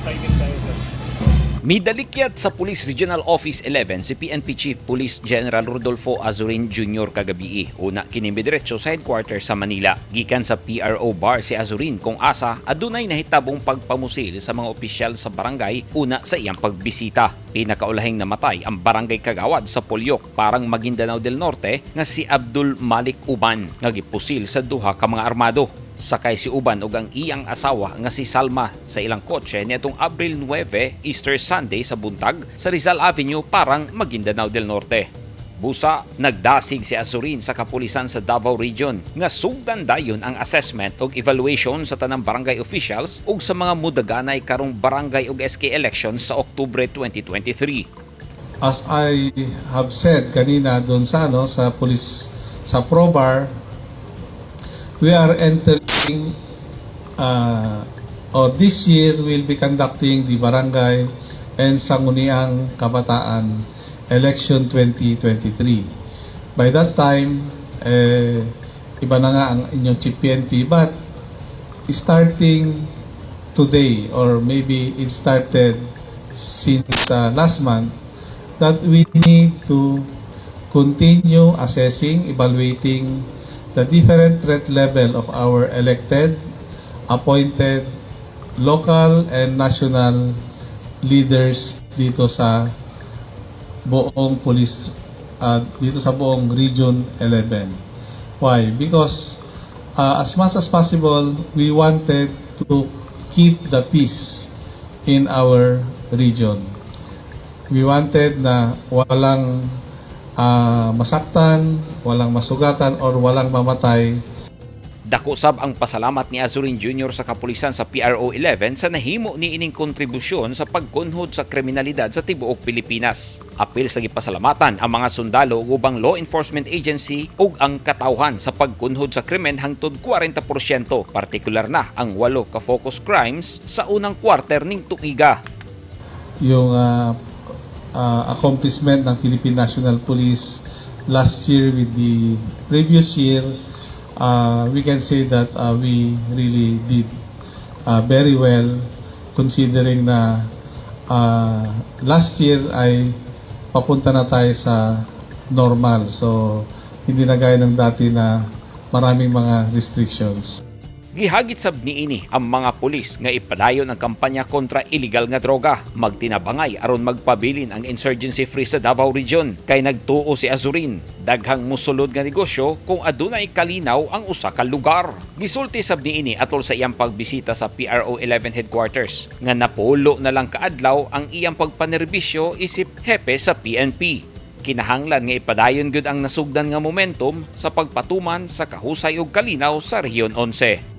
Timing tayo, sir. Midalikyat sa Police Regional Office 11 si PNP Chief Police General Rodolfo Azurin Jr. kagabii. Una kini midiretso sa headquarters sa Manila. Gikan sa PRO Bar si Azurin kung asa adunay nahitabong pagpamusil sa mga opisyal sa barangay una sa iyang pagbisita. Pinakaulahing namatay ang barangay kagawad sa Polyok, parang Maguindanao del Norte, nga si Abdul Malik Uban nga gipusil sa duha ka mga armado. Sakay si Uban ug ang iyang asawa nga si Salma sa ilang kotse niadtong Abril 9, Easter Sunday, sa buntag sa Rizal Avenue, parang Maguindanao del Norte. Busa, nagdasig si Azurin sa kapulisan sa Davao Region nga sugdan dayon ang assessment ug evaluation sa tanang barangay officials ug sa mga mudaganay karong barangay ug SK elections sa Oktubre 2023. As I have said kanina doon sa ano, sa police, sa ProBar, we are entering or this year we'll be conducting the Barangay and Sangguniang Kabataan Election 2023. By that time, eh, iba na nga ang inyong Chief PNP, but starting today or maybe it started since last month that we need to continue assessing, evaluating the different threat level of our elected, appointed, local and national leaders dito sa buong police, dito sa buong Region 11. Why? Because as much as possible, we wanted to keep the peace in our region. We wanted na walang masaktan, walang masugatan or walang mamatay. Dako sab ang pasalamat ni Azurin Jr. sa kapulisan sa PRO 11 sa nahimo ni ining kontribusyon sa pagkunhod sa kriminalidad sa tibuok Pilipinas. Apil sa gipasalamatan ang mga sundalo ug ubang law enforcement agency ug ang katawhan sa pagkunhod sa krimen hangtod 40%, partikular na ang walo ka focus crimes sa unang quarter ning tuiga. Yung accomplishment ng Philippine National Police last year with the previous year, we can say that we really did very well considering na last year ay papunta na tayo sa normal. So, hindi na gaya ng dati na maraming mga restrictions. Gihagit sab niini ang mga pulis nga ipadayon ang kampanya kontra illegal nga droga, magtinabangay aron magpabilin ang insurgency free sa Davao Region. Kay nagtuo si Azurin, daghang musulod nga negosyo kung adunay kalinaw ang usa ka lugar. Gisulti sab niini atol sa iyang pagbisita sa PRO 11 headquarters nga napulo na lang kaadlaw ang iyang pagpanerbisyo isip hepe sa PNP. Kinahanglan nga ipadayon gyud ang nasugdan nga momentum sa pagpatuman sa kahusay ug kalinaw sa Rehiyon 11.